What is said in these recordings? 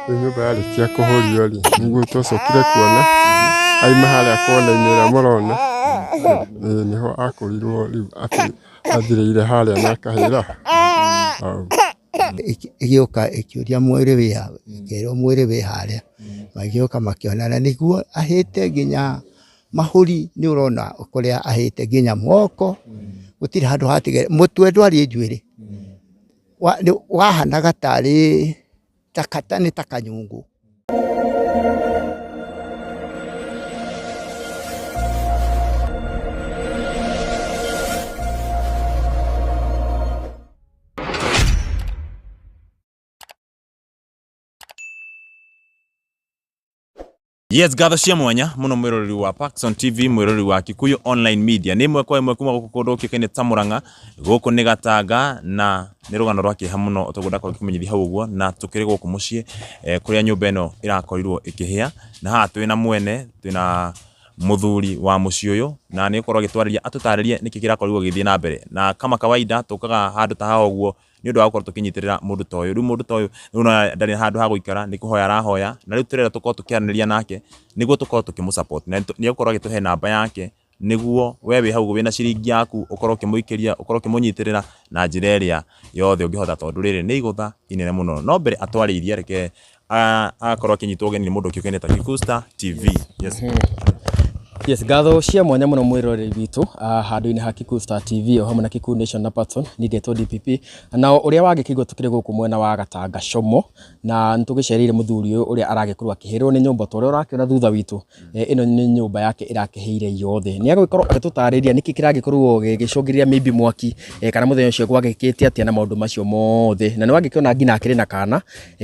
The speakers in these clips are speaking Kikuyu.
Rĩu nyũmba yarĩkia kũhũrio rĩ, nĩguo twacokire kuona aima harĩa kona-inĩ ĩrĩa mũrona, ĩĩ nĩho akorirwo rĩu athirĩire harĩa na akahĩra hau. Ĩgĩũka ĩkĩũria mwĩrĩ wĩ ha, ĩkĩrwo mwĩrĩ wĩ harĩa, magĩũka makĩona na nĩguo ahĩte nginya mahũri nĩ ũrona kũrĩa ahĩte nginya moko, gũtirĩ handũ hatigaire, mũtwe ndwarĩ njuĩrĩ, wahanaga tarĩ nĩ ta kanyũngũ. Yes, ngatho cia mwanya muno mwiroreri wa Paxson TV, mwiroreri wa Kikuyu Online Media. Nĩ ĩmwe kwa ĩmwe kuma gũkũ kũndũ gũkĩũkaine ta Murang'a, gũkũ nĩ Gatanga na nĩ rũgano rwa kĩeha mũno toguo ndakorwo ngĩkũmenyithia hau ũguo, na tũkĩrĩ gũkũ mũciĩ kũrĩa nyũmba ĩno ĩrakorirwo ĩkĩhĩa, na haha twĩna mwene, twĩna mũthuri wa mũciĩ ũyũ na nĩ egũkorwo agĩtwarĩria atũtarĩrie nĩkĩ kĩrakorirwo gĩgĩthiĩ na mbere. Na kama kawaida tũkaga handũ ta haha ũguo nĩ ũndũ wa gũkorwo tũkĩnyitĩrĩra mũndũ ta ũyũ. Rĩu mũndũ ta ũyũ rĩu nĩ ndarĩ handũ ha gũikara nĩ kũhoya arahoya, na rĩu tũrenda tũkorwo tũkĩaranĩria nake nĩguo tũkorwo tũkĩmũ support. Na nĩ egũkorwo agĩtũhe namba yake nĩguo we wĩ hau wĩna ciringi yaku ũkorwo ũkĩmũikĩria, ũkorwo ũkĩmũnyitĩrĩra na njĩra ĩrĩa yothe ũngĩhota tondũ rĩrĩ nĩ igũtha inene mũno. No mbere atwarĩirie reke agakorwo akĩnyitwo ũgeni nĩ mũndũ ũkĩũkaine ta Kikuyu Star TV. Yes. Yes, ngatho cia mwanya mũno mwĩroreri witũ handũ-inĩ ha Kikuyu Star TV o hamwe na Kikuyu Nation na Patson niĩ ngetwo DPP na ũrĩa wagĩkĩigua tũkĩrĩ gũkũ mwena wa Gatanga Como na nĩtũgĩcereire mũthuri ũyũ ũrĩa aragĩkorwo akĩhĩrwo nĩ nyũmba ta ũrĩa ũrakĩona thutha witũ. Ĩno nĩ nyũmba yake ĩrakĩhĩire yothe. Nĩ agũgĩkorwo agĩtũtarĩria nĩkĩ kĩragĩkorwo gĩgĩcũngĩrĩria maybe mwaki kana mũthenya ũcio gwagĩkĩte atĩa na maũndũ macio mothe. Na nĩ wagĩkĩona nginya akĩrĩ na kana,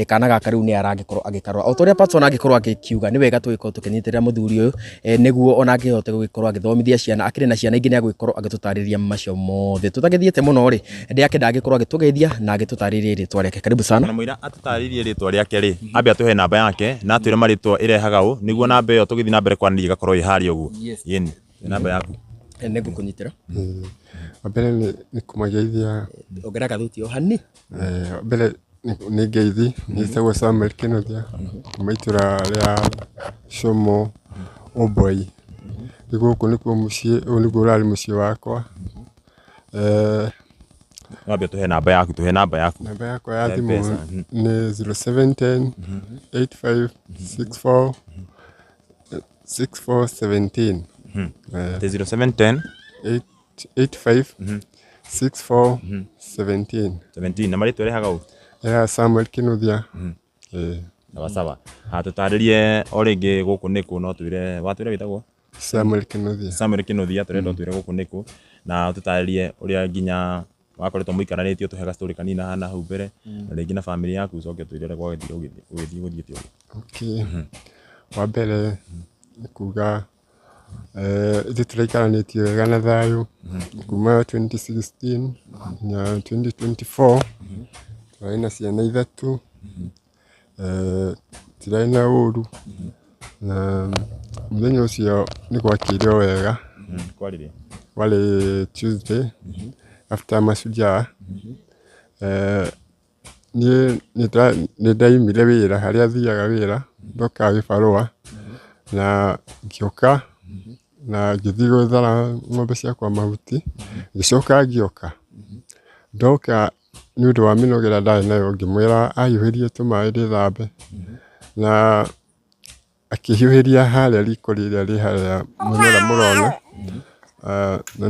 kana gaka rĩu nĩ aragĩkorwo agĩkarora. O ta ũrĩa Patson angĩkorwo agĩkiuga nĩ wega tũgĩkorwo tũkĩnyitĩrĩra mũthuri ũyũ nĩguo ona angĩhote gũgĩkorwo agĩthomithia ciana, akĩrĩ na ciana ingĩ nĩ agũgĩkorwo agĩtũtarĩria macio mothe. Tũtagĩthiĩte mũno rĩ, ndĩrakĩenda agĩkorwo agĩtũgeithia na agĩtũtarĩrie rĩtwa rĩake. Karibu sana. Na mũira atũtarĩirie rĩtwa rĩake rĩ, ambe atũhe namba yake na atwĩre marĩtwa ĩrehaga ũ nĩguo namba ĩyo tũgĩthiĩ na mbere kwaranĩria ĩgakorwo ĩ harĩa ũguo. Yes. Ĩni, namba yaku. Nĩ ngũkũnyitĩra. Wa mbere nĩ kũmageithia. Ongerera gathuti o hani. Wa mbere nĩ ngeithi, njĩtagwo Samuel Kĩnuthia kuma itũra rĩa Cumo Ũmboi. Rĩu gũkũ nĩkuo mũciĩ, ũyũ nĩguo ũrarĩ mũciĩ wakwa. Wambe ũtũhe namba yaku, tũhe namba yaku. Namba yakwa ya Ya thimũ M-Pesa, nĩ 0710 85 64 64 17. Atĩ 0710 85 64 17. 17 na marĩtwa ĩrehaga ũ? Ya Samuel Kĩnuthia. Eh, Sawa sawa. Ha tũtarĩrie o rĩngĩ gũkũ nĩkũ no twĩre watwĩra wĩtagwo? Samuel Kĩnuthia. Samuel Kĩnuthia tũrenda ũtwĩre gũkũ nĩkũ na ũtũtarĩrie ũrĩa nginya wakoretwo mũikaranĩtie ũtũhe ga story kanini na hau mbere na rĩngĩ na famĩlĩ yaku ũcoke ũtwĩre ũrĩa gwagĩthire ũgĩthiĩ gũthiĩte ũguo. Okay. Wa mbere nĩ kuga ithuĩ tũraikaranĩtie wega na thayũ kuma 2016 nginya 2024 tũrarĩ na ciana ithatũ, tirarĩ na ũru na mũthenya ũcio nĩ gwakĩire o wega. Kwarĩ rĩ? Kwarĩ Tuesday after Mashujaa. Niĩ nĩ ndaumire wĩra harĩa thiaga wĩra ndoka gĩbarũa na ngĩũka na ngĩthiĩ gwethera ng'ombe ciakwa mahuti, ngĩcoka ngĩũka. Ndoka nĩ ũndũ wa mĩnoga ĩrĩa ndarĩ nayo ngĩmwĩra ahiũhĩrie tũmaĩ ndĩthambe na akĩhiũhĩria harĩa riko rĩrĩa rĩ harĩa mwena ũrĩa mũrona. Na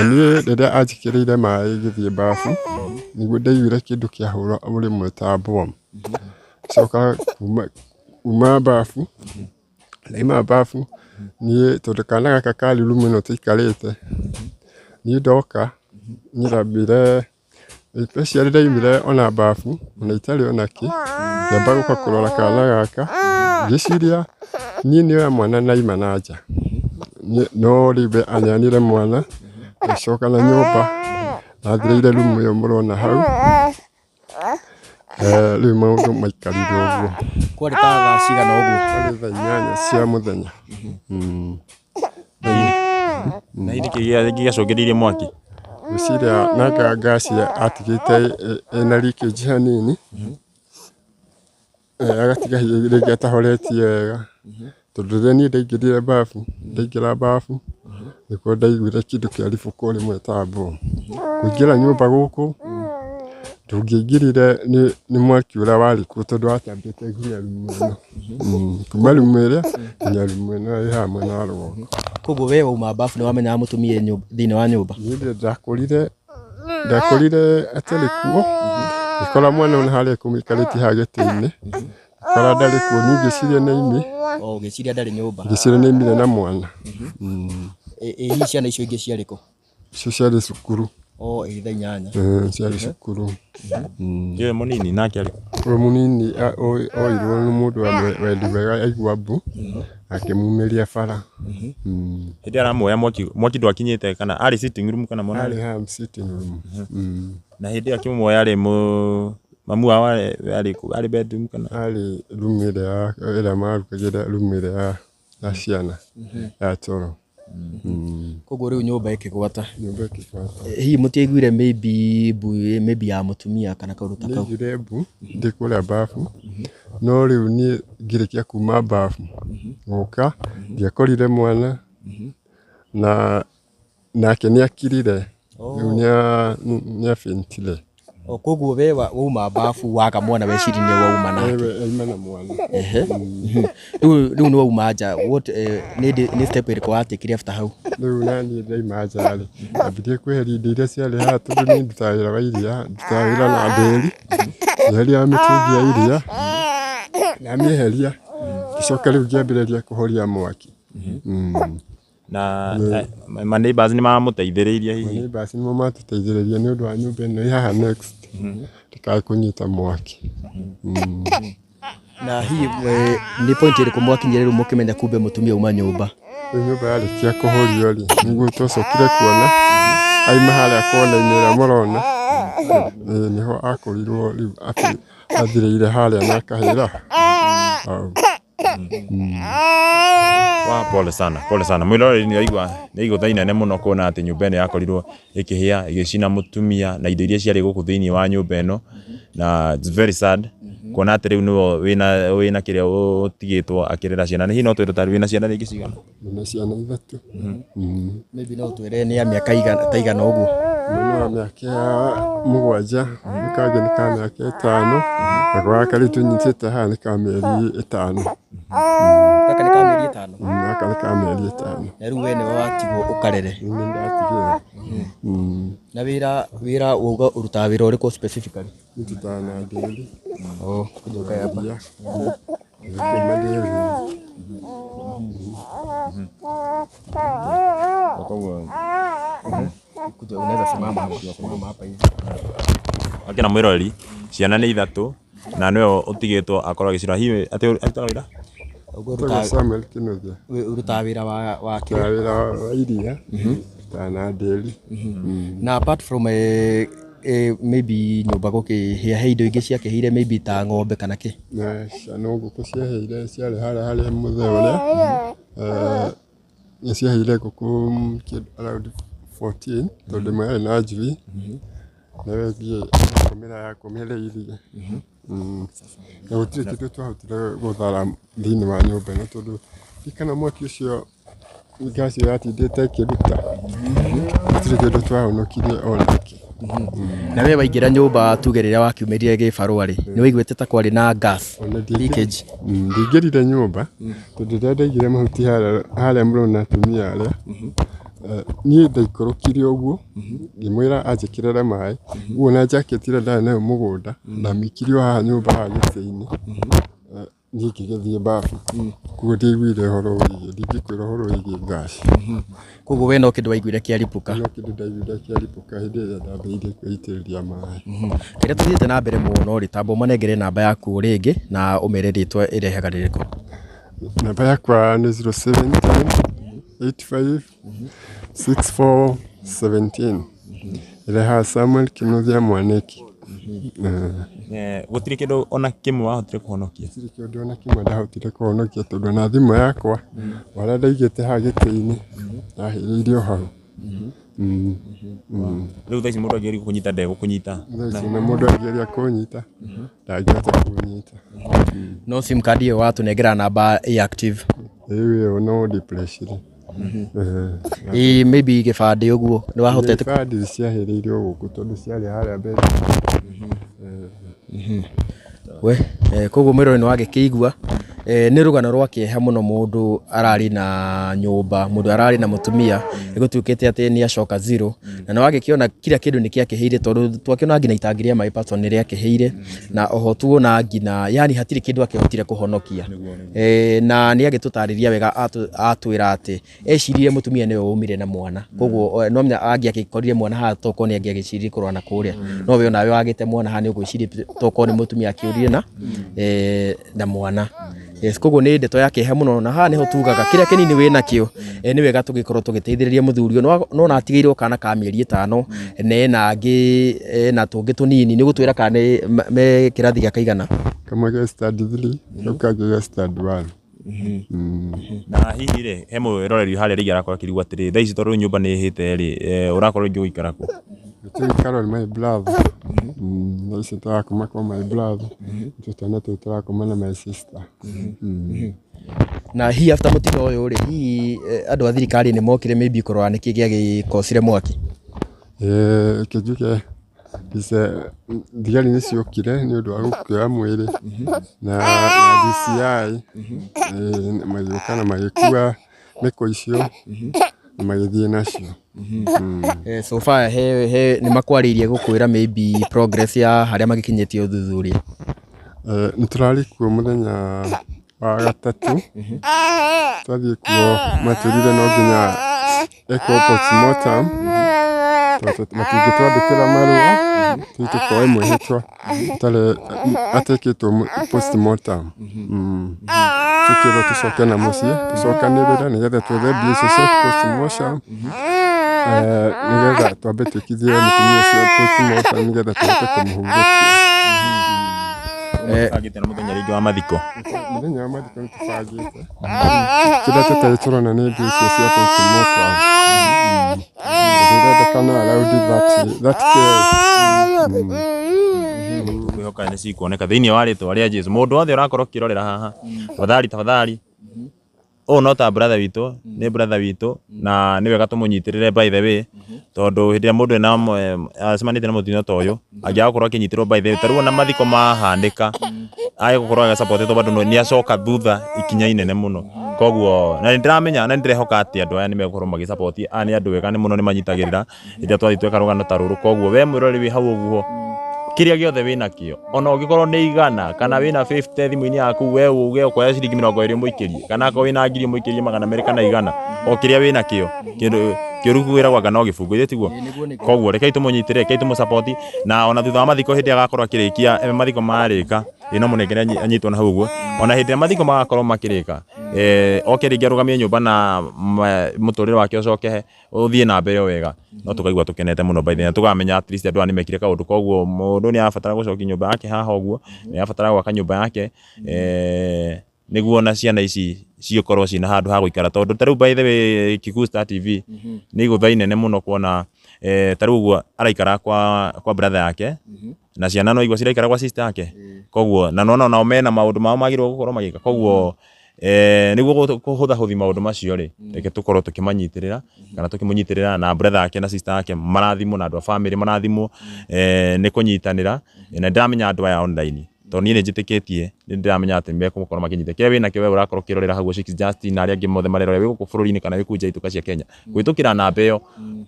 niĩ rĩrĩa anjĩkĩrĩire maĩ ngĩthiĩ babu, nĩguo ndaiguire kĩndũ kĩahũra rĩmwe ta bomu. Ngĩcoka kuma babu, ndauma babu niĩ tondũ kana gaka karĩ rumu ĩno tũikarĩte, niĩ ndoka nyĩthambĩre Especially ndaumire ona babu ona itarĩ ona kĩ, ngĩamba gũka kũrora kana gaka, ngĩciria niĩ nĩoya mwana na aima na nja, no rĩu we aneanire mwana, agĩcoka na nyũmba, athirĩire rumu ĩyo mũrona hau, rĩu maũndũ maikarire ũguo. Kwarĩ ta thaa cigana ũguo? Kwarĩ thaa 8 cia mũthenya. Na hihi nĩkĩ gĩacũngĩrĩirie mwaki? Ngwĩciria nanga ngaci atigĩte ĩna leakage hanini. Agatiga hihi rĩngĩ atahoretie wega, tondũ rĩrĩa niĩ ndaingĩrire babu, ndaingĩra babu nĩkuo ndaiguire kĩndũ kĩaribũka o rĩmwe ta mbomu. Kũingĩra nyũmba gũkũ, ndũngĩaingĩrire nĩ mwaki ũrĩa warĩ kuo tondũ watambĩte nginya rumu ĩno. Kuma rumu ĩrĩa nginya rumu ĩno ĩ haha mwena wa rũgongo. Koguo we wauma babu nĩ wamenyaga mũtumia e thĩinĩ wa nyũmba? Niĩ ndakorire ndakorire atarĩ kuo, ngĩkora mwana ona harĩa ekũmũikarĩtie haha gĩtĩ-inĩ, ngĩkora ndarĩ kuo, niĩ ngĩciria nĩ aimi. O ũgĩciria ndarĩ nyũmba? Ngĩciria nĩ aimire na mwana. Ĩ hihi ciana icio ingĩ ciarĩ kũ? Icio ciarĩ cukuru. O ĩ thaa inyanya. Ciarĩ cukuru. Ũyũ mũnini nake arĩ kũ? Ũyũ mũnini oirwo nĩ mũndũ wa wendi mwega aigua mbu, akĩmumĩria bara. Hĩndĩ ĩyo aramuoya mwaki, mwaki ndwakinyĩte kana arĩ sitting room kana mwana? Arĩ haha sitting room. Na hĩndĩ ĩyo akĩmuoya arĩ mamu wao arĩ kũ? Arĩ bedroom kana? Arĩ room ĩrĩa ĩrĩa marugagĩra room ĩrĩa ya ciana ya toro. Koguo rĩu nyũmba ĩkĩgwata. Nyũmba ĩkĩgwata. Hihi mũtiaiguire maybe mbu maybe ya mũtumia kana kaũndũ ta kau? Nĩaiguire mbu ndĩ kũrĩa babu, no rĩu niĩ ngĩrĩkia kuma babu gũka ndiakorire mwana na nake nĩakirire rĩu nĩafaintire. O koguo we wauma babu waga mwana weciria nĩ wauma nake. Aima na mwana. Ehe. Rĩu rĩu nĩ wauma nja what nĩ step ĩrĩkũ watekire after hau? Rĩu naniĩ ndaima nja rĩ, ndambirie kweheria indo iria ciarĩ haha tondũ niĩ ndutaga wĩra wa iria, ndutaga wĩra na ndĩri, ngĩeheria mĩtũngi ya iria, ndamĩeheria ngĩcoka rĩu ngĩambĩrĩria kũhoria mwaki. Na ma neighbors nĩ mamũteithĩrĩirie hihi? Neighbors nĩmo matũteithĩrĩirie nĩ ũndũ wa nyũmba ĩno ĩ haha next ndĩkae kũnyita mwaki. Na hihi nĩ point ĩrĩkũ mwakinyire rĩu mũkĩmenya kumbe mũtumia auma nyũmba? Rĩu nyũmba yarĩkia kũhorio rĩ, nĩguo twacokire kuona aima harĩa kona-inĩ ĩrĩa mũrona, nĩho akorirwo rĩu athirĩire harĩa na akahĩra hau. Wa pole sana, pole sana. Mwĩroreri nĩ aigua nĩ igũtha inene mũno kuona atĩ nyũmba ĩno yakorirwo ĩkĩhĩa ĩgĩcina mũtumia na indo iria ciarĩ gũkũ thĩinĩ wa nyũmba ĩno, na it's very sad kuona atĩ rĩu nĩwe wĩna kĩrĩa ũtigĩtwo akĩrera ciana. Hihi no twĩre tarĩ wĩna ciana rĩngĩ cigana? Ndĩna ciana ithatũ. Maybe no ũtwĩre nĩ ya mĩaka ta igana ũguo? Mwana wa mĩaka 7, kangĩ nĩ ka mĩaka 5, nako gaka rĩu tũnyitĩte haha nĩ ka mĩeri 5. Gaka nĩ ka mĩeri 5? Gaka nĩ ka mĩeri 5. Na rĩu we nĩwe watigwo ũkarere? Nĩ niĩ ndatigirwo. Na wĩra wauga ũrutaga wĩra ũrĩkũ specifically? Niĩ ndutaga na ndĩri. Oh, kuja ũkae hapa. Kuma ndĩri. Koguo Kuja unaweza simama hapa, simama hapa hivi. Akĩra mwĩroreri ciana nĩ ithatũ na nĩwe ũtigĩtwo akorwo agĩcirora. Hihi atĩ arutaga wĩra? Ũguo Njĩtagwo Samuel Kĩnuthia. Ũrutaga wĩra wa kĩ? Ndutaga wĩra wa iria, ndutaga na ndĩri. Na apart from maybe nyũmba gũkĩhĩa, he indo ingĩ ciakĩhĩire maybe ta ng'ombe kana kĩ? Aca, no ngũkũ ciahĩire ciarĩ harĩa harĩ mũthee ũrĩa. Nĩ ciahĩire ngũkũ around 14 tondũ ĩmwe yarĩ na njui, na ĩyo ĩngĩ yakomĩra yakomereirie. Na gũtirĩ kĩndũ twahotire gũthara thĩinĩ wa nyũmba ĩno tondũ ririkana mwaki ũcio ngaci ĩyo yatindĩte ĩkĩruta, gũtirĩ kĩndũ twahonokirie ona kĩ. Na we waingĩra nyũmba tuge rĩrĩa wakiumĩrire gĩbarũa rĩ, nĩ waiguĩte ta kwarĩ na gas leakage? Ndingĩrire nyũmba tondũ rĩrĩa ndaigire mahuti harĩa mũrona atumia arĩa, niĩ ndaikũrũkire ũguo ngĩmwĩra anjĩkĩrĩre maĩ, ũguo na jacket ĩrĩa ndarĩ nayo mũgũnda ndamĩikirie o haha nyũmba haha gĩtĩ-inĩ, niĩ ngĩgĩthiĩ babu, koguo ndiaiguire ũhoro wĩgiĩ, ndingĩkwĩra ũhoro wĩgiĩ gas. Koguo we no kĩndũ waiguire kĩaribũka? No kĩndũ ndaiguire kĩaribũka hĩndĩ ĩrĩa ndambĩrĩirie kwĩitĩrĩria maĩ. Rĩrĩa tũthiĩte na mbere mũno rĩ, tamba ũmanengere namba yaku rĩngĩ na ũmere rĩtwa ĩrehaga rĩrĩkũ. Namba yakwa nĩ 070 85 64 17. Ĩrehaga Samuel Kĩnuthia Mwanĩki. Gũtirĩ kĩndũ ona kĩmwe wahotire kũhonokia? Gũtirĩ kĩndũ ona kĩmwe ndahotire kũhonokia tondũ ona thimũ yakwa harĩa ndaigĩte haha gĩtĩ-inĩ yahĩrĩire o hau. Rĩu thaa ici mũndũ angĩgeria gũkũnyita ndegũkũnyita. Thaa ici na mũndũ angĩgeria kũnyita ndangĩhota kũnyita. No sim card ĩyo watũnengera namba ĩ active? Rĩu ĩyo no depressire. Ĩ maybe gĩbandĩ ũguo nĩ wahotete? Ibandĩ ciahĩrĩirwo gũkũ tondũ ciarĩ harĩa mbere. We koguo mwĩrore nĩ wagĩkĩigua nĩ rũgano rwa kĩeha mũno. Mũndũ ararĩ na nyũmba, mũndũ ararĩ na mũtumia, ĩgũtuĩkĩte atĩ nĩ acoka zero. Na nĩ wagĩkĩona kila kĩndũ nĩ kĩakĩhĩire, tondũ twakĩona nginya itangi rĩa maĩ Patson nĩ rĩakĩhĩire, na oho tuona nginya yani hatirĩ kĩndũ akĩhotire kũhonokia. Na nĩ agĩtũtarĩria wega, atwĩra atĩ eciririe mũtumia nĩwe waumire na mwana, koguo no menya angĩagĩkorire mwana haha tokorwo nĩ angĩagĩciririe kũrora na kũrĩa. No we onawe wagĩte mwana haha nĩ ũgwĩciria tokorwo nĩ mũtumia akĩũrire na mwana. Yes, koguo nĩ ndeto ya kĩeha mũno, na haha nĩho tugaga kĩrĩa kĩnini wĩ nakĩo, nĩ wega tũgĩkorwo tũgĩteithĩrĩria mũthuri ũyũ. No na atigĩirwo kana ka mĩeri 5, na ena angĩ, ena tũngĩ tũnini. Nĩ ũgũtwĩra kana nĩ me kĩrathi gĩa kaigana? Kamwe ge standard 3, kau kangĩ ge standard 1. Na hihi rĩ, he mwĩroreri harĩa rĩngĩ arakorwo akĩrigwo atĩrĩ, thaa ici tondũ nyũmba nĩ ĩhĩte rĩ, ũrakorwo rĩngĩ ũgĩikara kũ? Tũgĩikaro nĩ my brother. Thaa ici tũrakoma kwa my brother. Tũtwana tũu tũrakoma na my sister. Na hihi after mũtino ũyũ rĩ, hihi andũ a thirikari nĩ mokire maybe kũrora nĩkĩ gĩagĩkocire mwaki? Reke njuge thigari nĩ ciokire nĩ ũndũ wa gũkĩoya mwĩrĩ na DCI magĩũka na magĩkua mĩkwa icio na magĩthiĩ nacio. So far he nĩ makwarĩirie gũkwĩra maybe progress ya harĩa magĩkinyĩtie ũthuthuria? Nĩ tũrarĩ kuo mũthenya wa gatatũ, twathiĩ kuo matwĩrire no nginya ekwo postmortem tondũ matingĩtwandĩkĩra marũa tũthiĩ tũkoe mwĩhĩtwa atarĩ atekĩtwo postmortem. Tũkĩrwo tũcoke na mũciĩ tũcokanĩrĩre nĩgetha twethe mbia icio cia postmortem, nĩgetha twambe twĩkithie mũtumia ũcio postmortem nĩgetha tũhote kũmũhurũkia. Mũbangĩte na mũthenya rĩngĩ wa mathiko? Mũthenya wa mathiko nĩ tũbangĩte, kĩrĩa tũtarĩ tũrona nĩ mbia icio cia postmortem, tondũ ĩrendekana around 30K. Kwĩhoka nĩ cikuoneka thĩinĩ wa rĩtwa rĩa Jesu. Mũndũ wothe ũrakorwo ũkĩrorera haha, tafadhali tafadhali, ũyũ no ta brother witũ, nĩ brother witũ, na nĩ wega tũmũnyitĩrĩre by the way, tondũ hĩndĩ ĩrĩa mũndũ ena acemanĩtie na mũtino ta ũyũ, angĩaga gũkorwo akĩnyitĩrwo by the way, ta rĩu ona mathiko mahanĩka, age gũkorwo agĩsupportĩtwo bado nĩ acoka thutha ikinya inene mũno. Koguo na nĩ ndĩramenya na nĩ ndĩrehoka atĩ andũ aya nĩ megũkorwo magĩsupport. Aya nĩ andũ ega nĩ mũno, nĩ manyitagĩrĩra hĩndĩ ĩrĩa twathiĩ tweka rũgano ta rũrũ. Koguo we mwĩroreri wĩ hau ũguo, kĩrĩa gĩothe wĩnakĩo, ona ũngĩkorwo nĩ 100 kana wĩna 50 thimũ-inĩ yaku, we uge ũkoya ciringi 20 ũmũikĩrie, kana akorwo wĩna 1000 ũmũikĩrie 200 kana 100, o kĩrĩa wĩnakĩo. Kĩndũ kĩũru kwĩragwo anga no gĩbungo, ithe tiguo? Koguo rekei tũmũnyitĩre, rekei tũmũsupport, na ona thutha wa mathiko hĩndĩ ĩrĩa agakorwo akĩrĩkia mathiko marĩka, ĩ no mũnengere anyitwo na hau ũguo. Ona hĩndĩ ĩrĩa mathiko magakorwo makĩrĩka, oke rĩngĩ arũgamie nyũmba na mũtũrĩre wake ũcoke ũthiĩ na mbere o wega, no tũkaigua tũkenete mũno by the way, na tũkamenya at least andũ aya nĩ mekire kaũndũ. Koguo mũndũ nĩ arabatara gũcokia nyũmba yake haha ũguo, nĩ arabatara gwaka nyũmba yake, nĩguo ona ciana ici cigĩkorwo ciĩna handũ ha gũikara, tondũ ta rĩu by the way Kikuyu Star TV nĩ igũtha inene mũno kuona ta rĩu ũguo araikara kwa brother yake, na ciana no igua ciraikara kwa sister yake. Koguo na nona onao mena maũndũ mao magĩrĩirwo gũkorwo magĩka. Koguo nĩguo kũhũthahũthi maũndũ macio rĩ, reke tũkorwo tũkĩmanyitĩrĩra kana tũkĩmũnyitĩrĩra, na brother yake na sister yake marathimwo, na andũ a family marathimwo nĩ kũnyitanĩra. Na nĩndĩramenya andũ aya online, tondũ niĩ nĩ njĩtĩkĩtie, nĩ ndĩramenya atĩ nĩ megũkorwo makĩnyita kĩrĩa wĩnakĩo. We ũrakorwo ũkĩrorera hau Chicks Justin na arĩa angĩ mothe marerorera wĩ gũkũ bũrũri-inĩ kana wĩ kũu nja ituĩka cia Kenya kũhĩtũkĩra namba ĩyo,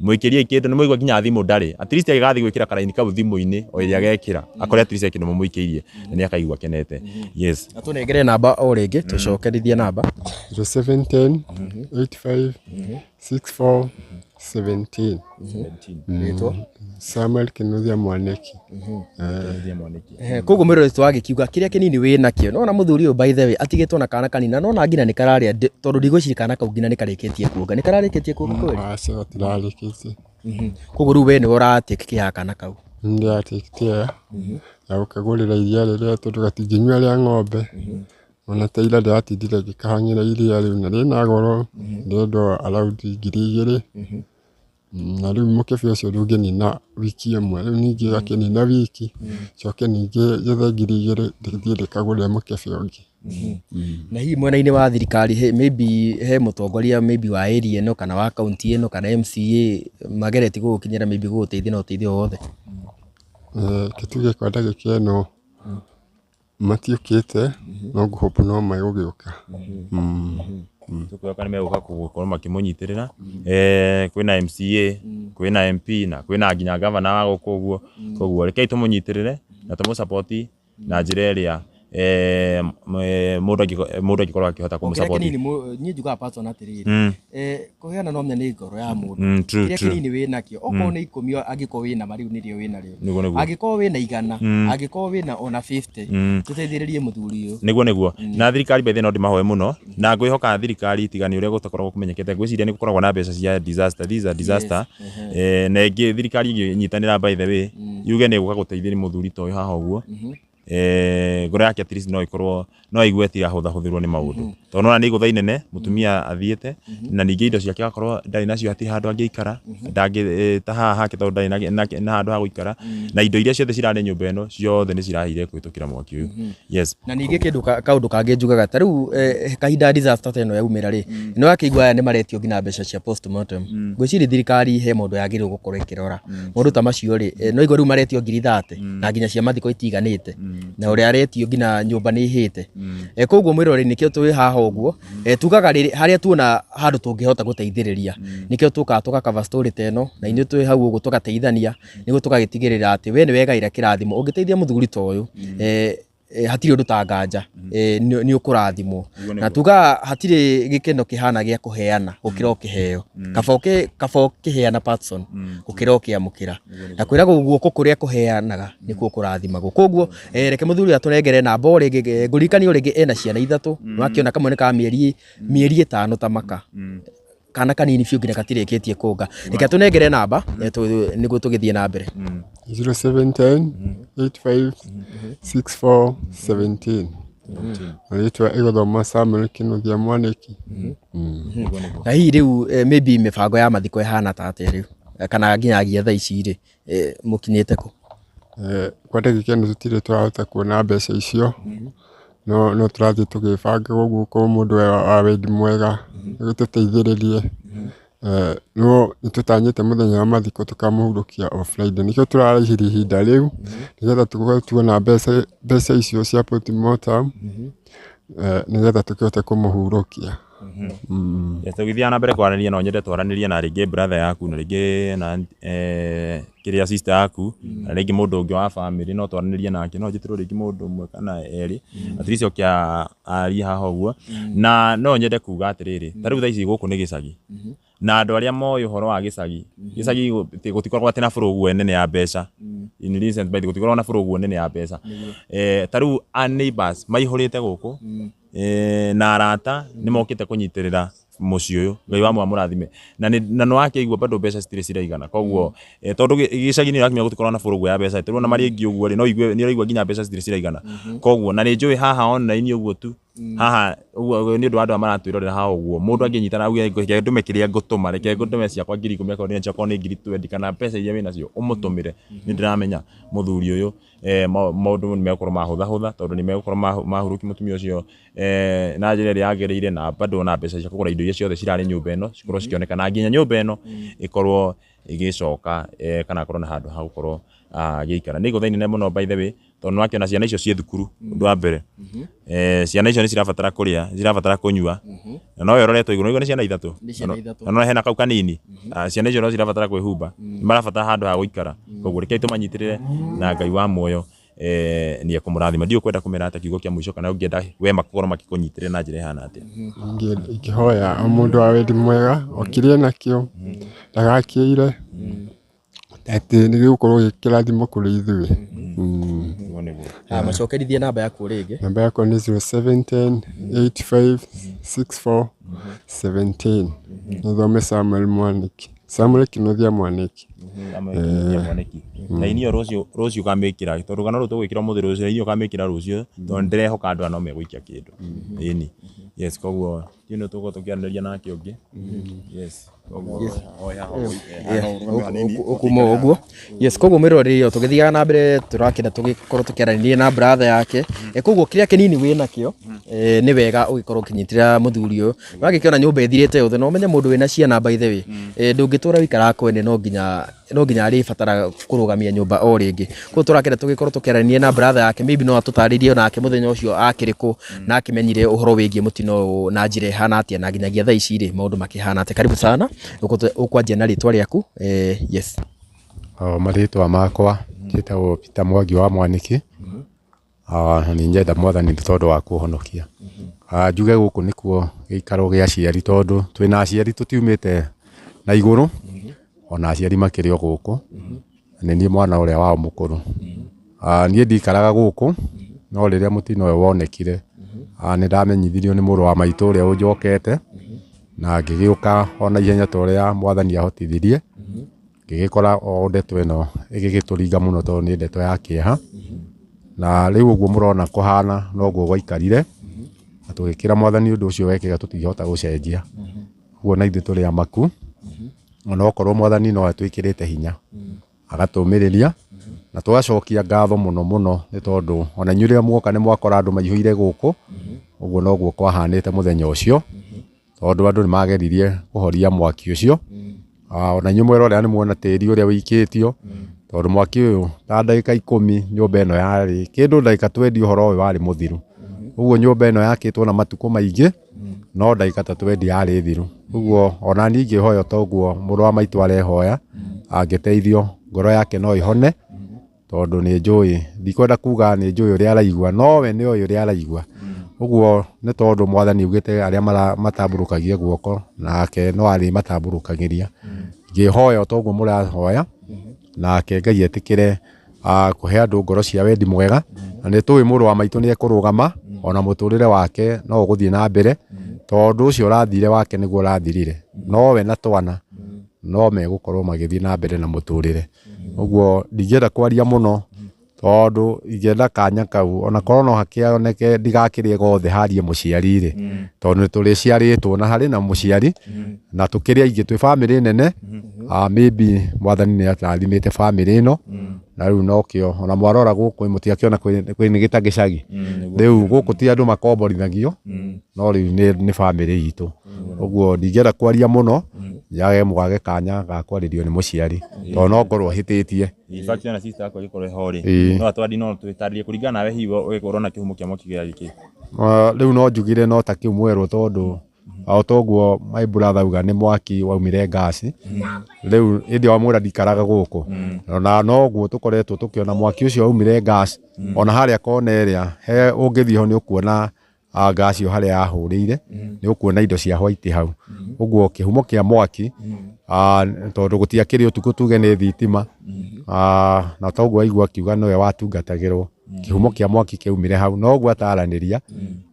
mũikĩrie kĩndũ. Nĩ mũigua nginya thimũ ndarĩ, at least agĩgathiĩ gwĩkĩra karaini kau thimũ-inĩ o ĩrĩa agekĩra, akore at least he kĩndũ mũmũikĩirie na nĩ akaigua akenete. Yes. Na tũnengere namba o rĩngĩ, tũcokerithie namba. 0710 85 64 17. Rĩtwa? Samuel Kinuthia Mwaniki. Koguo mwĩroreri wagĩkiuga kĩrĩa kĩnini wĩ nakĩo, nona mũthuri ũyũ by the way atigĩtwo na kana kanini, na nona nginya nĩ kararĩa, tondũ ndigwĩciria kana kau nginya nĩ karĩkĩtie kuonga, nĩ kararĩkĩtie kuonga kweli? Aca, gatirarĩkĩtie. Koguo rĩu we nĩwe ũra take care ya kana kau? Nĩ take care ya gũkagũrĩra iria rĩrĩa, tondũ gatingĩnyua rĩa ng'ombe. Ona ta ira ndĩratindire ngĩkahang'ĩra iria rĩu, na rĩna goro, rĩendwo around 2000. Na rĩu mũkebe ũcio ndũngĩnina wiki ĩmwe, rĩu ningĩ gakĩnina wiki, coke ningĩ njethe 2,000 ndĩthiĩ ndĩkagũre mũkebe ũngĩ. Na hihi mwena-inĩ wa thirikari maybe he mũtongoria maybe wa area ĩno kana wa kaunti ĩno kana MCA mageretie gũgũkinyĩra maybe gũgũteithia na ũteithio o wothe? Reke tuge kwa ndagĩka ĩno matiũkĩte, no ngũhope no megũgĩũka. Tũkwĩhoka nĩ megũka gũkorwo makĩmũnyitĩrĩra. Kwĩna MCA, kwĩna MP na kwĩna nginya gavana wa gũkũ ũguo. Koguo rekei tũmũnyitĩrĩre na tũmũ support na njĩra ĩrĩa mũndũ angĩkorwo akĩhota O kũmũ kĩrĩa support. kĩnini niĩ njugaga Patson atĩrĩrĩ, kũheana no menya nĩ ngoro ya mũndũ. True, Kĩrĩa true. kĩnini wĩ nakĩo, okorwo nĩ 10 angĩkorwo wĩna ma rĩu nĩrĩo wĩna rĩo. Nĩguo, nĩguo. Angĩkorwo wĩna 100, angĩkorwo wĩna ona 50, tũteithĩrĩrie mũthuri ũyũ. Nĩguo, nĩguo. Na thirikari by the way no ndĩmahoe mũno, na ngwĩhoka thirikari tiga nĩ ũrĩa gũtakoragwo kũmenyekete, ngwĩciria nĩ gũkoragwo na mbeca cia disaster. This is a disaster. Na ĩngĩ thirikari ĩngĩnyitanĩra by the way, yuge nĩ ĩgũka gũteithĩrĩria mũthuri ta ũyũ haha ũguo, ngoro yake at least no ĩkorwo no aigue tigahũthahũthĩrwo nĩ maũndũ, tondũ nĩwona nĩ igũtha inene mũtumia athiĩte, na ningĩ indo ciake agakorwo ndarĩ nacio, hatirĩ handũ angĩikara, ndangĩ ta haha hake tondũ ndarĩ na handũ ha gũikara, na indo iria ciothe cirarĩ nyũmba ĩno ciothe nĩ cirahĩire kũhĩtũkĩra mwaki ũyũ. Yes. Na ningĩ kĩndũ kaũndũ kangĩ njugaga ta rĩu kahinda disaster ta ĩno yaumĩra rĩ, nĩ wakĩigua aya nĩ maretio nginya mbeca cia postmortem. Ngwĩciria thirikari he maũndũ yagĩrĩirwo gũkorwo ĩkĩrora maũndũ ta macio rĩ, no igua rĩu maretio ngiri 30 na nginya cia mathiko itiganĩte, na ũrĩa aretio nginya nyũmba nĩ ĩhĩte. Koguo mwĩroreri nĩkĩo twĩ haha ũguo, tugaga rĩrĩ harĩa tuona handũ tũngĩhota gũteithĩrĩria, nĩkĩo tũkaga tũgakaba story ta ĩno, na inyuĩ twĩ hau ũguo tũgateithania nĩguo tũgagĩtigĩrĩra atĩ we nĩ wegaĩra kĩrathimo. Ũngĩteithia mũthuri ta ũyũ, hatirĩ ũndũ ta nganja, nĩ ũkũrathimwo. Na tugaga hatirĩ gĩkeno kĩhana gĩa kũheana gũkĩra ũkĩheo. Kaba ũkĩheana Patson gũkĩra ũkĩamũkĩra. Na kwĩragwo guoko kũrĩa kũheanaga nĩkuo kũrathimagwo. Koguo reke mũthuri ũyũ atũnengere namba o rĩngĩ, ngũririkanie o rĩngĩ ena ciana 3, nĩwakĩona kamwe nĩ ka mĩeri 5 ta maka. Kana kanini biũ nginya gatirĩkĩtie kũnga. Reke atũnengere namba, nĩguo tũgĩthiĩ na mbere. 0710 85 64 17. Rĩtwa ĩgũthoma Samuel Kĩnuthia Mwanĩki. Na hihi rĩu maybe mĩbango ya mathiko ĩhana ta atĩa rĩu? Kana nginyagia thaa ici rĩ, mũkinyĩte kũ? Kwa ndagĩka ĩno tũtirĩ tũrahota kuona mbeca icio, no tũrathiĩ tũgĩbangaga ũguo korwo mũndũ wa wendi mwega gũtũteithĩrĩrie. No nĩtũtanyĩte mũthenya wa mathiko tũkamũhurũkia o Friday, nĩkĩo tũraraihirie ihinda rĩu nĩgetha tũkorwo tuona mbeca icio cia postmortem, nĩgetha tũkĩhote kũmũhurũkia. Yes, tũgĩthiaga na mbere kwaranĩria no nyende twaranĩrie na rĩngĩ brother yaku na rĩngĩ na kĩrĩa sister yaku na rĩngĩ mũndũ ũngĩ wa family no twaranĩrie nake, no njĩtĩrwo rĩngĩ mũndũ ũmwe kana erĩ, at least oke arie haha ũguo. Na no nyende kuga atĩrĩrĩ, ta rĩu thaa ici gũkũ nĩ gĩcagi, na andũ arĩa moĩ ũhoro wa gĩcagi, gĩcagi gũtikoragwo atĩ na bũrũguo nene ya mbeca. In recent by gũtikoragwo na bũrũguo nene ya mbeca. Ta rĩu a neighbors maihũrĩte gũkũ, na arata nĩ mokĩte kũnyitĩrĩra mũciĩ ũyũ, Ngai wa mũrathime. Na nĩ wakĩigua bado mbeca citirĩ ciraigana, koguo tondũ gĩcagi-inĩ ũrakĩmenya gũtikoragwo na bũrũguo ya mbeca, tondũ ona marĩ aingĩ ũguo rĩ, no ũigue nĩ ũraigua nginya mbeca citirĩ ciraigana. Koguo na nĩ njũĩ haha online ũguo tu, haha ũguo nĩ ũndũ wa andũ aya maratwĩrorera haha ũguo, mũndũ angĩnyitana auge reke ndũme kĩrĩa ngũtũma, reke ngũtũme ciakwa 10,000 akorwo nĩ okorwo nĩ ngiri 20 kana mbeca iria wĩnacio ũmũtũmĩre, nĩ ndĩramenya mũthuri ũyũ maũndũ nĩ megũkorwo mahũthahũtha, tondũ nĩ megũkorwo mahurũkia mũtumia ũcio na njĩra ĩrĩa yagĩrĩire, na bado ona mbeca cia kũgũra indo iria ciothe cirarĩ nyũmba ĩno cikorwo cikĩoneka, na nginya nyũmba ĩno ĩkorwo ĩgĩcoka kana akorwo na handũ ha gũkorwo agĩikara. Nĩ igũtha inene mũno by the way, tondũ nĩ wakĩona ciana icio ciĩ thukuru, ũndũ wa mbere. Ciana icio nĩ cirabatara kũrĩa, nĩ cirabatara kũnyua, na nowe ũroretwo igũrũ, nĩguo nĩ ciana 3, na no hena kau kanini, ciana icio no cirabatara kwĩhumba, nĩ marabatara handũ ha gũikara. Koguo rekei tũmanyitĩrĩre na Ngai wa muoyo nĩ ekũmũrathima. Ndiũĩ ũkwenda kũmera atĩa kiugo kĩa mũico, kana ũngĩenda we makorwo makĩkũnyitĩrĩra na njĩra ĩhana atĩa? Ingĩhoya o mũndũ wa wendi mwega o kĩrĩa enakĩo ndagakĩire, atĩ nĩ gĩgũkorwo gĩ kĩrathimo kũrĩ ithuĩ. Macokerithie namba yaku rĩngĩ. Namba yakwa nĩ 0710 85 64 17. Nĩthome Samuel Mwanĩki, Samuel Kĩnuthia Mwanĩki. Na inyuĩ rũciũ ũkamĩkĩra, tondũ kana rũu tũgwĩkĩra ũmũthĩ, rũciũ inyuĩ ũkamĩkĩra rũciũ, tondũ nĩndĩrehoka andũ aya no megũikia kĩndũ. Ĩni. Yes, koguo ndiũĩ nũ tũgũkorwo tũkĩaranĩria nake ũngĩ. Yes. Ũkuma o ũguo. Yes, koguo mwĩroreri o tũgĩthiaga na mbere tũrakĩenda tũgĩkorwo tũkĩaranĩria na brother yake. Koguo kĩrĩa kĩnini wĩ nakĩo nĩ wega ũgĩkorwo ũkĩnyitĩrĩra mũthuri ũyũ. Wagĩkĩona nyũmba ĩthirĩte yothe na ũmenye mũndũ wĩna ciana by the way, ndũngĩtũra wĩikaraga kwene no nginya no nginya arĩbatara kũrũgamia nyũmba o rĩngĩ. Koguo tũrakĩenda tũgĩkorwo tũkĩaranĩria na brother yake, maybe no atũtarĩrie onake mũthenya ũcio akĩrĩ kũ na akĩmenyire ũhoro wĩgiĩ mũtino ũyũ na njĩra ĩhana atĩa na nginyagia thaa ici rĩ maũndũ makĩhana atĩa. Karibu sana, ũkwanjia na rĩtwa rĩaku, yes. O, marĩtwa makwa njĩtagwo Peter Mwangi wa Mwanĩki. Na nĩ nyenda mwathani nĩ tondũ wa kũhonokia. Njuge gũkũ nĩkuo gĩikaro gĩa aciari tondũ twĩna aciari tũtiumĩte na igũrũ, ona aciari makĩrĩ o gũkũ, na nĩ niĩ mwana ũrĩa wao mũkũrũ. Niĩ ndikaraga gũkũ, no rĩrĩa mũtino ũyũ wonekire, nĩ ndamenyithirio nĩ mũrũ wa maitũ ũrĩa ũnjokete, na ngĩgĩũka o na ihenya ta ũrĩa mwathani ahotithirie. Ngĩgĩkora o ndeto ĩno ĩgĩgĩtũringa mũno tondũ nĩ ndeto ya kĩeha. Na rĩu ũguo mũrona kũhana noguo gwaikarire, na tũgĩkĩra mwathani ũndũ ũcio wekĩka tũtingĩhota gũcenjia. Ũguo na ithuĩ tũrĩ amaku, onokorwo mwathani no atwĩkĩrĩte hinya, agatũmĩrĩria, na tũgacokia ngatho mũno mũno nĩ tondũ ona inyuĩ rĩrĩa muoka nĩ mwakora andũ maihũire gũkũ, ũguo noguo kwahanĩte mũthenya ũcio. Tondũ andũ nĩ mageririe kũhoria mwaki ũcio. Ona inyuĩ mwerorera nĩ muona tĩri ũrĩa ũikĩtio, tondũ mwaki ũyũ ta ndagĩka 10 nyũmba ĩno yarĩ, kĩndũ ndagĩka twendi ũhoro ũyũ warĩ mũthiru. Ũguo nyũmba ĩno yakĩtwo na matukũ maingĩ, no ndagĩka ta twendi yarĩ thiru. Ũguo ona niĩ ingĩhoya ta ũguo mũrũ wa maitũ arehoya, angĩteithio ngoro yake no ĩhone. Tondũ nĩ njũĩ, ndikwenda kuga nĩ njũĩ ũrĩa araigua, no we nĩ oĩ ũrĩa araigua. Ũguo nĩ tondũ mwathani augĩte arĩa matambũrũkagia guoko nake no arĩmatambũrũkagĩria. Ngĩhoya o ta ũguo mũrahoya, nake Ngai etĩkĩre kũhe andũ ngoro cia wendi mwega, na nĩ tũĩ mũrũ wa maitũ nĩ ekũrũgama, ona mũtũrĩre wake no ũgũthiĩ na mbere, tondũ ũcio ũrathire wake nĩguo ũrathirire, no we na twana no megũkorwo magĩthiĩ na mbere na mũtũrĩre. Ũguo ndingĩenda kwaria mũno tondũ ingĩenda kanya kau ona korwo no hakĩoneke ndigakĩrĩe gothe harie mũciari rĩ, tondũ nĩ tũrĩciarĩtwo na harĩ na mũciari na tũkĩrĩ aingĩ twĩ bamĩrĩ nene, maybe mwathani nĩ atarathimĩte bamĩrĩ ĩno na rĩu nokĩo ona mwarora gũkũ mũtiakĩona kwĩ nĩ ta gĩcagi, rĩu gũkũ ti andũ makomborithagio no rĩu nĩ bamĩrĩ itũ. Ũguo ndingĩenda kwaria mũno njage mwage kanya ga kwarĩrio nĩ mũciari tondũ no ngorwo hĩtĩtie. In fact ona sister yakwa ĩgĩkorwo ĩho rĩ, Ĩĩ. no atwari no twĩtarĩrie kũringana nawe hihi ũgĩkorwo na kĩhumo kĩa mwaki gĩa gĩkĩ. Rĩu no njugire no ta kĩu mwerwo tondũ o ta ũguo my brother auga nĩ mwaki waumire ngasi, rĩu hĩndĩ ĩyo wamwĩra ndikaraga gũkũ, ona noguo tũkoretwo tũkĩona mwaki ũcio waumire ngasi, ona harĩa kona ĩrĩa he ũngĩthiĩ ho nĩ ũkuona ngasi ĩyo harĩa yahũrĩire, nĩ ũkuona indo cia white hau. Ũguo kĩhumo kĩa mwaki, tondũ gũtiakĩrĩ ũtukũ tuge nĩ thitima, na toguo waigua akiuga nĩwe watungatagĩrwo, kĩhumo kĩa mwaki kĩaumire hau. No ũguo ataranĩria,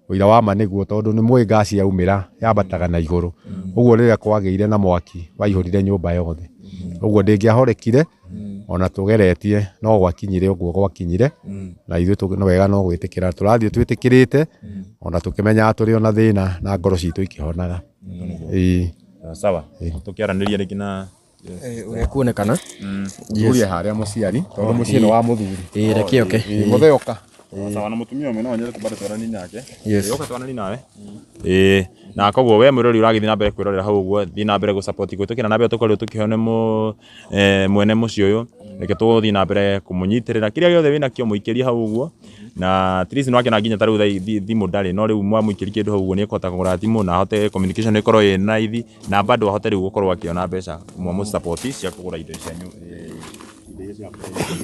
ũira wa ma nĩguo tondũ nĩ mũĩ ngasi yaumĩra yambataga na igũrũ. Ũguo rĩrĩa kwagĩire na mwaki waihũrire nyũmba yothe. Ũguo ndĩngĩahorekire ona tũgeretie no gwakinyire ũguo gwakinyire na ithuĩ nĩ wega no gwĩtĩkĩra tũrathiĩ twĩtĩkĩrĩte ona tũkĩmenyaga tũrĩ ona thĩna na ngoro citũ ikĩhonaga. Ĩĩ. Sawa, tũkĩaranĩria rĩngĩ na Ũrĩa kuonekana. Turie harĩa mũciari tondũ mũciĩ nĩ wa mũthuri. Ĩĩ reke oke. Ĩĩ mũthee ũka. Sawa na mũtumia ũmwe no nyende tũmbe twaranie nake. Yes. Ũka twaranie nawe. Ĩĩ na koguo we mwĩroreri ũragĩthiĩ na mbere kwĩrorera hau ũguo thiĩ na mbere gũ support gwĩtũkĩra na mbere tũkorirwo tũkĩheo nĩ mwene mũciĩ ũyũ reke tũthiĩ na mbere kũmũnyitĩrĩra kĩrĩa gĩothe wĩnakĩo mũikĩrie hau ũguo na at least nĩwakĩona nginya ta rĩu thaa thimũ ndarĩ no rĩu mwamũikĩria kĩndũ hau ũguo nĩekũhota kũgũra thimũ na ahote communication ĩkorwo ĩ raithi na bado ahote rĩu gũkorwo akĩona mbeca mwamũ support cia kũgũra indo cianyu.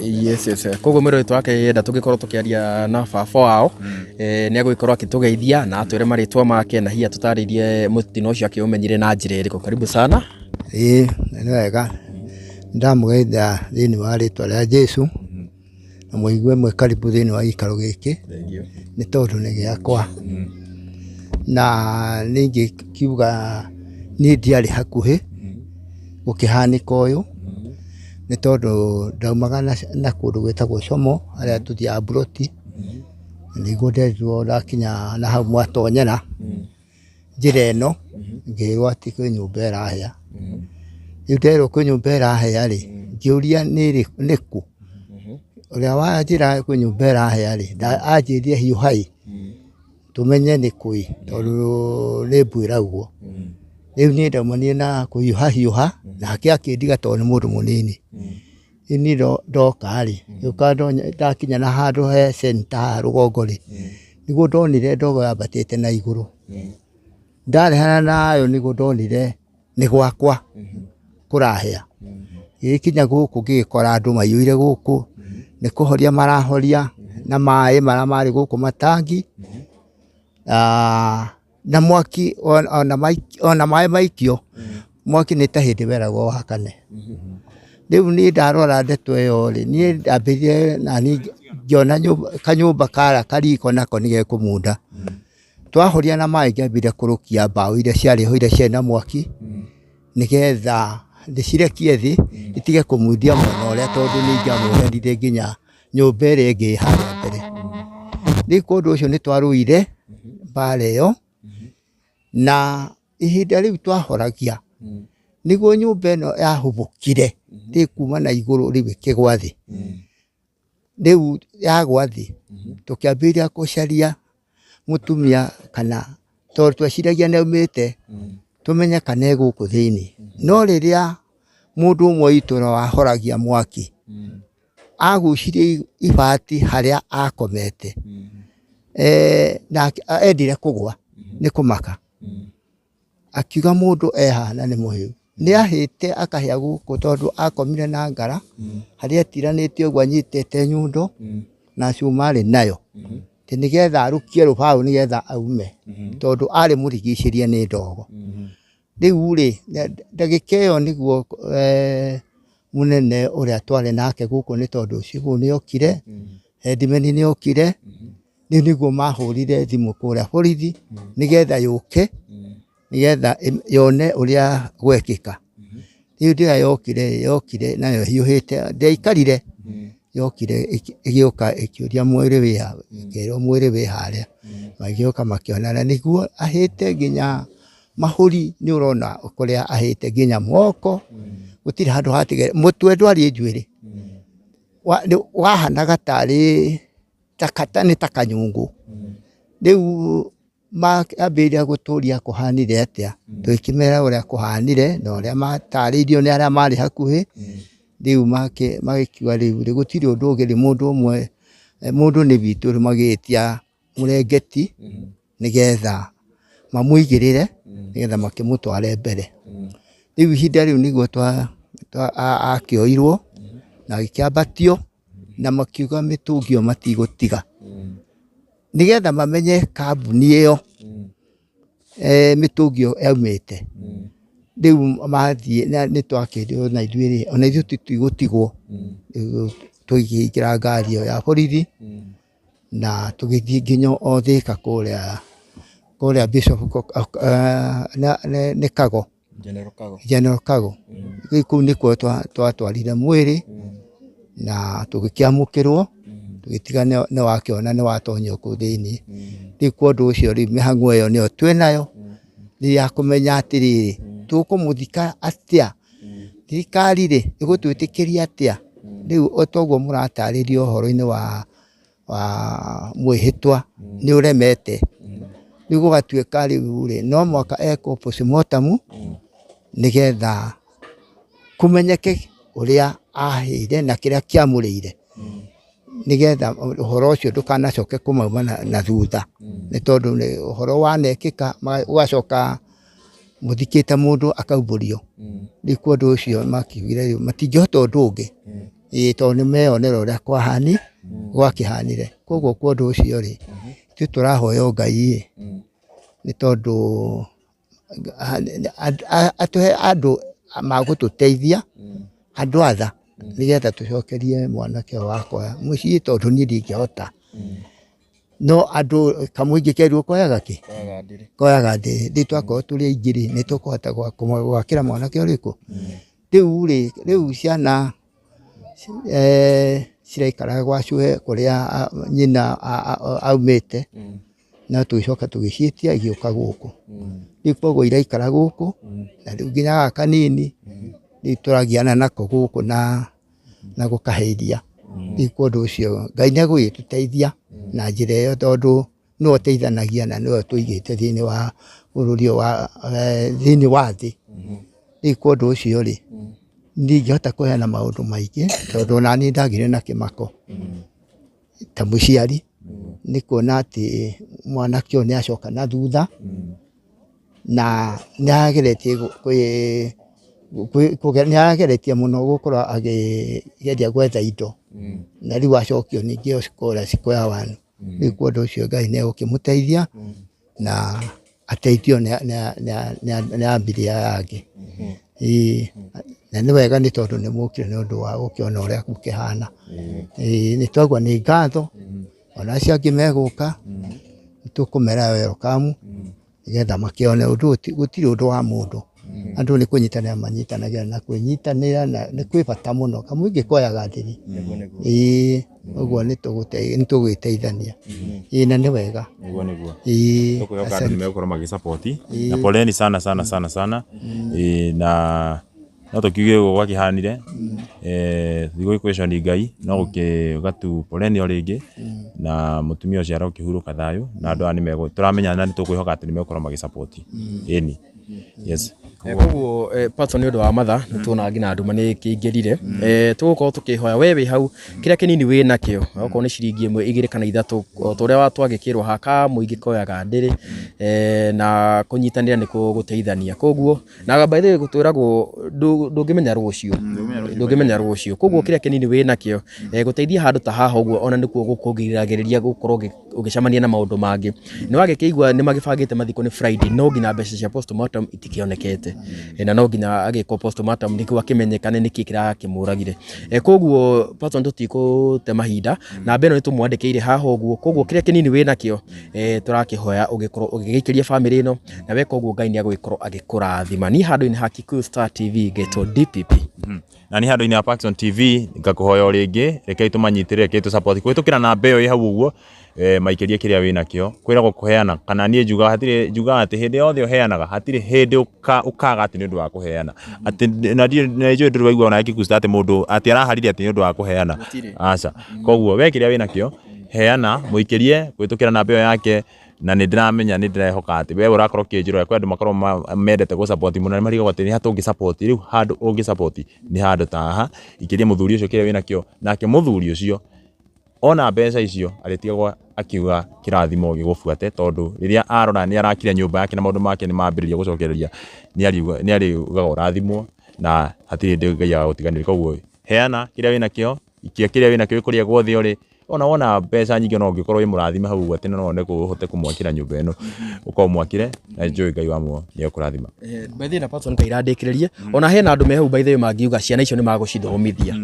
Yes. Koguo mwĩrori witũ akĩenda tũgĩkorwo tũkĩaria na baba wao, nĩ agũgĩkorwo akĩtũgeithia na atwĩre marĩtwa make na hihi atũtarĩrie mũtino ũcio akĩũmenyire na njĩra ĩrĩkũ. Karibu sana. Ĩĩ nĩ wega, nĩndamũgeithia thĩinĩ wa rĩtwa rĩa Jesũ, na mũigue mwĩ karibu thĩinĩ wa gĩikaro gĩkĩ, nĩ tondũ nĩ gĩakwa. Na nĩ ingĩkiuga niĩ ndiarĩ hakuhĩ gũkĩhanĩka ũyũ, nĩ tondũ ndaumaga na kũndũ gwĩtagwo Como harĩa tũthiaga mburoti, nĩguo nderirwo ndakinya na hau mwatonyera njĩra ĩno, ngĩrwo atĩ kwĩ nyũmba ĩrahĩa. Rĩu nderwo kwĩ nyũmba ĩrahĩa rĩ, ngĩũria nĩkũ, ũrĩa wanjĩra kwĩ nyũmba ĩrahĩa rĩ, anjĩrire hiũhai tũmenye nĩkũ ĩ, tondũ nĩ mbu ĩraugwo. Rĩu niĩ ndaumanire na kũhiũha hiũha, nake akĩndiga tondũ nĩ mũndũ mũnini. Rĩu niĩ ndoka rĩ, ngĩũka ndakinya na handũ he center haha rũgongo rĩ, nĩguo ndonire ndogo yambatĩte na igũrũ. Ndarehana nayo nĩguo ndonire nĩ gwakwa kũrahĩa. Gĩgĩkinya gũkũ ngĩgĩkora andũ maiyũire gũkũ, nĩ kũhoria marahoria na maĩ marĩa marĩ gũkũ matangi, na mwaki ona maĩ maikio, mwaki nĩ ta hĩndĩ weragwo wakane. Rĩu niĩ ndarora ndeto ĩyo rĩ, niĩ ndambĩrĩirie naniĩ ngĩona kanyũmba karĩa kariko nako nĩ gekũmunda. Twahoria na maĩ ngĩambĩrĩria kũrũkia mbaũ iria ciarĩ ho iria ciarĩ na mwaki, nĩgetha ndĩcirekie thĩ, itige kũmundia mwena ũrĩa tondũ nĩ ingĩamundanire nginya nyũmba ĩrĩa ĩngĩ ĩ harĩa mbere. Rĩu kwa ũndũ ũcio nĩ twarũire mbara ĩyo, na ihinda rĩu twahoragia, nĩguo nyũmba ĩno yahubũkire, rĩu kuma na igũrũ rĩu ĩkĩgwa thĩ. Rĩu yagwa thĩ, tũkĩambĩrĩria gũcaria mũtumia kana tondũ tweciragia nĩ aumĩte, tũmenye kana e gũkũ thĩiniĩ. No rĩrĩa mũndũ ũmwe witũ ũrĩa wahoragia mwaki, agucirie ibati harĩa akomete, na endire kũgwa nĩ kũmaka. Akiuga mũndũ e haha na nĩ mũhĩu. Nĩ ahĩte akahĩa gũkũ tondũ akomire na ngara, harĩa etiranĩtie ũguo anyitĩte nyundo na cuma arĩ nayo, atĩ nĩgetha arũkie rũbaũ nĩgetha aume, tondũ arĩ mũrigicĩrie nĩ ndogo. Rĩu rĩ, ndagĩka ĩyo nĩguo mũnene ũrĩa twarĩ nake gũkũ nĩ tondũ cibũ nĩ okire, headman nĩ okire, Rĩu nĩguo mahũrire thimũ kũrĩa borithi nĩgetha yũke nĩgetha yone ũrĩa gwekĩka. Rĩu rĩrĩa yokire yokire nayo ĩhiũhĩte ndĩaikarire, yokire ĩgĩũka ĩkĩũria mwĩrĩ wĩ ha, ĩkĩrwo mwĩrĩ wĩ harĩa. Magĩũka makĩona na nĩguo ahĩte nginya mahũri nĩ ũrona kũrĩa ahĩte nginya moko, gũtirĩ handũ hatigaire, mũtwe ndwarĩ njuĩrĩ, wahanaga tarĩ nĩ ta kanyũngũ. Rĩu mambĩrĩria gũtũria kũhanire atĩa, tũgĩkĩmera ũrĩa kũhanire na ũrĩa matarĩirio nĩ arĩa marĩ hakuhĩ, rĩu magĩkiuga rĩu gũtirĩ ũndũ ũngĩ rĩu mũndũ ũmwe, mũndũ nĩ witũ rĩu magĩgĩtia mũrengeti nĩgetha mamũigĩrĩre nĩgetha makĩmũtware mbere. Rĩu ihinda rĩu nĩguo akĩoirwo na agĩkĩambatio na makiuga mĩtũngi ĩyo matigũtiga, nĩgetha mamenye kambuni ĩyo mĩtũngi ĩyo yaumĩte. Rĩu mathiĩ nĩ twakĩrirwo ona ithuĩ rĩ, ona ithuĩ tũtigũtigwo, rĩu tũkĩingĩra ngari ĩyo ya borithi na tũgĩthiĩ nginya o Thĩka kũrĩa kũrĩa Bishop nĩ Kago. General Kago. General Kago. Rĩu kũu nĩkuo twatwarire mwĩrĩ na tũgĩkĩamũkĩrwo tũgĩtiga nĩ wakĩona nĩ watonyio kũu thĩinĩ. Rĩu kwa ũndũ ũcio rĩu mĩhang'o ĩyo nĩyo twĩnayo nĩ ya kũmenya atĩrĩrĩ, tũkũmũthika atĩa, thirikari rĩ ĩgũtwĩtĩkĩria atĩa? Rĩu o ta ũguo mũratarĩria ũhoro-inĩ wa wa mwĩhĩtwa nĩ ũremete. Rĩu gũgatuĩka rĩu rĩ, no mũhaka ekwo postmortem nĩgetha kũmenyeke ũrĩa ahĩire na kĩrĩa kĩamũrĩire, nĩgetha ũhoro ũcio ndũkanacoke kũmauma na thutha, nĩ tondũ ũhoro wanekĩka ũgacoka mũthikĩte mũndũ akaumbũrio. Rĩu kwa ũndũ ũcio makiugire rĩu matingĩhota ũndũ ũngĩ. Ĩĩ tondũ nĩ meyonera ũrĩa gwakĩhanire. Koguo kwa ũndũ ũcio rĩ, ithuĩ tũrahoya o Ngai ĩ, nĩ tondũ atũhe andũ magũtũteithia, andũ a tha, nĩgetha tũcokerie mwanake ũyũ wakwa mũciĩ tondũ niĩ ndingĩhota. No andũ kamũingĩ kerirwo koyaga kĩ? Koyaga ndĩrĩ. Rĩu twakorwo tũrĩ aingĩ rĩ, nĩ tũkũhota gwakĩra mwanake ũrĩkũ? Rĩu rĩ, rĩu ciana ciraikara gwa cũwe kũrĩa nyina aumĩte, no tũgĩcoka tũgĩciĩtia igĩũka gũkũ. Rĩu koguo iraikara gũkũ, na rĩu nginya gaka kanini. Rĩu tũragiana nako gũkũ na gũkahe iria. Rĩu kwa ũndũ ũcio Ngai nĩ egũgĩtũteithia na njĩra ĩyo, tondũ nĩwe ũteithanagia na nĩwe ũtũigĩte thĩinĩ wa bũrũri ũyũ wa thĩinĩ wa thĩ. Rĩu kwa ũndũ ũcio rĩ, ndingĩhota kũheana maũndũ maingĩ tondũ ona niĩ ndagĩire na kĩmako ta mũciari, nĩ kuona atĩ mwanake ũyũ nĩ acoka na thutha, na nĩ arageretie nĩ arageretie mũno gũkorwo akĩgeria gwetha indo, na rĩu acokio ningĩ kũrĩa square one. Rĩu kwa ũndũ ũcio Ngai nĩ egũkĩmũteithia na ateithio nĩ abiria aya angĩ. Ĩĩ na nĩ wega nĩ tondũ nĩ mũkire nĩ ũndũ wa gũkĩona ũrĩa gũkĩhana. Ĩĩ nĩ twaigua nĩ ngatho, ona acio angĩ megũka, nĩ tũkũmera welcome nĩgetha makĩone ũndũ ũyũ gũtirĩ ũndũ wa mũndũ. Andũ nĩ kũnyitanĩra manyitanagĩra na kwĩnyitanĩra na nĩ kwĩ bata mũno, kamũingĩ koyaga ndĩri. Ĩĩ ũguo nĩ tũgwĩteithania. Ĩĩ na nĩ wega. Nĩguo nĩguo. Ĩĩ Tũkwĩhoka andũ nĩ asante. megũkorwo magĩ support na poleni sana sana sana sana. Ĩĩ na no tũkiuge ũguo gwakĩhanire, tigũgĩ question Ngai no gũkiuga tu poleni o rĩngĩ na mũtumia ũcio arokĩhurũka thayũ na andũ aya nĩmegũ tũramenya na nĩtũkwĩhoka atĩ nĩmegũkorwo magĩ support. Ĩni. Yes. Koguo Patson nĩ ũndũ wa matha nĩ tuona nginya nduma nĩ ĩkĩingĩrire. Tũgũkorwo tũkĩhoya we wĩ hau kĩrĩa kĩnini wĩ nakĩo, okorwo nĩ ciringi ĩmwe igĩrĩ kana ithatũ, o ta ũrĩa twagĩkĩrwo haha ka mũingĩ koyaga ndĩrĩ, na kũnyitanĩra nĩ gũteithania. Koguo na by the way gũtwĩragwo ndũngĩmenya rũciũ, ndũngĩmenya rũciũ. Koguo kĩrĩa kĩnini wĩ nakĩo, gũteithia handũ ta haha ũguo ona nĩkuo gũkũgiragĩrĩria gũkorwo ũgĩcemania na maũndũ mangĩ. Nĩ wagĩkĩigua nĩ magĩbangĩte mathiko nĩ Friday, no nginya mbeca cia postmortem itikĩonekete, na no nginya agĩkwo postmortem nĩguo akĩmenyekane nĩkĩ kĩrakĩmũragire. Koguo Patson tũtikũte mahinda, namba ĩno nĩ tũmwandĩkĩire haha ũguo, koguo kĩrĩa kĩnini wĩ nakĩo, tũrakĩhoya ũgĩkorwo ũgĩgĩikĩria famĩlĩ ĩno, na weka ũguo Ngai nĩ agũgĩkorwo agĩkũrathima. Niĩ handũ-inĩ ha Kikuyu Star TV ngetwo DPP. Na nĩ handũ-inĩ ha Paxson TV ngakũhoya o rĩngĩ, rekei tũmanyitĩrĩre, rekei tũ support kũhĩtũkĩra namba ĩyo ĩ hau ũguo, maikĩrie kĩrĩa wĩnakĩo, kwĩragwo kũheana kana niĩ njugaga hatirĩ, njugaga atĩ hĩndĩ yothe ũheanaga hatirĩ hĩndĩ ũkaga atĩ nĩ ũndũ wa kũheana, atĩ na ndiũĩ na njũĩ ndũrĩ waigua ona Kikuyu Star atĩ mũndũ atĩ araharire atĩ nĩ ũndũ wa kũheana, aca. Koguo we kĩrĩa wĩnakĩo heana, mũikĩrie kũhĩtũkĩra namba ĩyo yake, na nĩ ndĩramenya nĩ ndĩrehoka atĩ we ũrakorwo ũkĩnjĩrora kwĩ andũ makoragwo mendete gũ support mũno, nĩ marigagwo atĩ nĩ ha tũngĩ support, rĩu handũ ũngĩ support nĩ handũ ta haha, ikĩria mũthuri ũcio kĩrĩa wĩnakĩo, nake mũthuri ũcio ona mbeca icio arĩtigagwo akiuga kĩrathimo gĩgũbuate, tondũ rĩrĩa arora nĩ arakire nyũmba yake na maũndũ make nĩ mambĩrĩria gũcokereria, nĩ arĩugaga ũrathimwo na hatirĩ hĩndĩ Ngai agagũtiganĩria. Koguo heana kĩrĩa wĩnakĩo, ikia kĩrĩa wĩnakĩo kũrĩa guothe ũrĩ, ona wona mbeca nyingĩ no ũngĩkorwo wĩ mũrathime hau ũguo atĩ no wone ũhote kũmwakĩra nyũmba ĩno, ũkorwo ũmwakĩre na njũĩ Ngai wa muoyo nĩ ekũrathima. By the way na Patson Ngai irandĩkĩrĩrie, ona hena andũ me hau by the way mangiuga ciana icio nĩ magũcithomithia.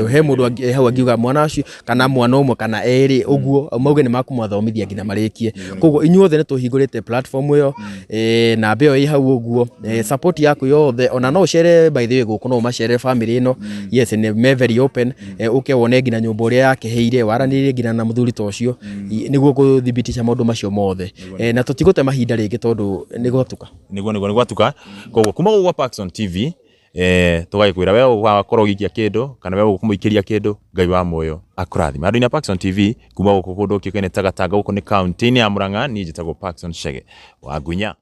He mũndũ hau angiuga mwana ũcio kana mwana ũmwe kana erĩ ũguo mauge nĩ makũmathomithia nginya marĩkie. Koguo inyuothe nĩ tũhingũrĩte platform ĩyo, namba ĩyo ĩ hau ũguo, support yaku yothe, ona no ũcere by the way gũkũ no ũmacerere family ĩno, yes nĩ me very open, ũke wone nginya nyũmba ũrĩa yakĩhĩire, waranĩrie nginya na mũthuri ta ũcio nĩguo gũthibitisha maũndũ macio mothe. Na tũtigũte mahinda rĩngĩ tondũ nĩ gwatuka. Nĩguo nĩguo nĩ gwatuka. Koguo kuma gũkũ gwa Paxson TV, tũgagĩkwĩra we ũgakorwo ũgĩikia kĩndũ kana we ũkũmũikĩria kĩndũ, Ngai wa muoyo akũrathime. Handũ-inĩ ha Paxson TV kuma gũkũ kũndũ kĩũkaine ta Gatanga, gũkũ nĩ kaunti-inĩ ya Murang'a, niĩ njĩtagwo Paxson Chege wa Ngunya.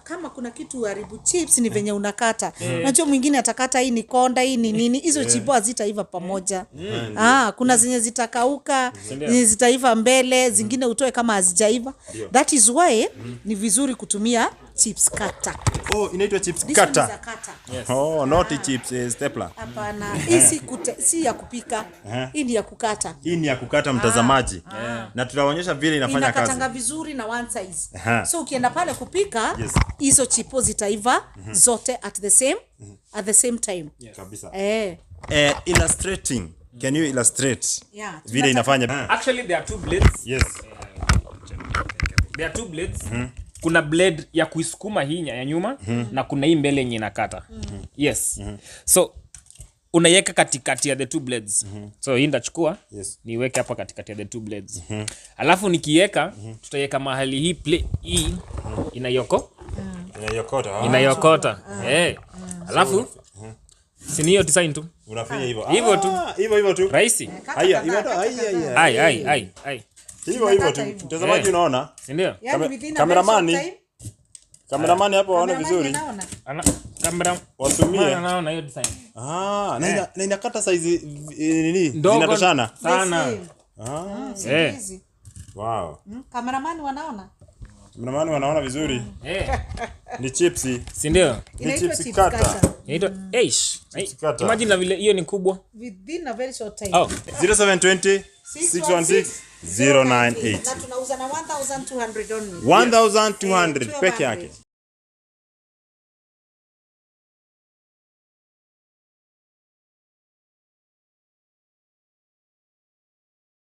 Kama kuna kitu haribu chips ni venye unakata. Unajua mwingine atakata hii ni konda, hii ni nini, hizo chipo hazitaiva pamoja. Kuna zenye zitakauka, zenye zitaiva mbele, zingine utoe kama hazijaiva. That is why ni vizuri kutumia chips cutter. Oh, inaitwa chips This one is cutter. a cutter. Yes. Oh, not chips stapler. Hapana, hii si ya kupika. Hii ni ya kukata. Hii ni ya kukata mtazamaji. Na tutaonyesha vile inafanya kazi. Inakatanga vizuri na one size. So ukienda pale kupika, hizo chipo zitaiva zote at the same time. Kabisa. Illustrating. Can you illustrate? Yeah, Vile inafanya. Actually there are two blades. Yes. There are two blades. Kuna blade ya kuisukuma hii ya nyuma na kuna hii mbele yenye inakata. Yes. So unaiweka katikati ya the two blades. So hii ndachukua niweke hapa katikati ya the two blades. Alafu nikiweka tutaiweka mahali hii play hii inaiokota. Inaiokota. Alafu Si ni hiyo design tu. Unafinya hivyo. Hivyo tu. Ah, hivyo hivyo tu. Rahisi. Kata Haya, kadhaa, hivyo kata haya kadhaa. haya. Ai ai ai ai. Hivyo hivyo tu. Zinakata hivyo. Mtazamaji Eh. unaona? Si ndio? Yaani within a Kameramani. very short time, Kameramani hapo waone kameramani vizuri. anaona. Ana kamera Watumie. Maana naona hiyo design. Ah, na inakata size nini? Ndogo Zinatoshana. sana. The same. Ah, Si Eh. hizi. wow. Kameramani wanaona. Kameramani wanaona vizuri. Eh. Ni chipsi. Si ndio? Ni Inaitwa chipsi chips kata. kata. Inaitwa eish. Ai, Kata. Imagine na vile hiyo ni kubwa. Within a very short time. Oh. 0720 616 098. Na tunauza na 1200 only. 1200 peke yake.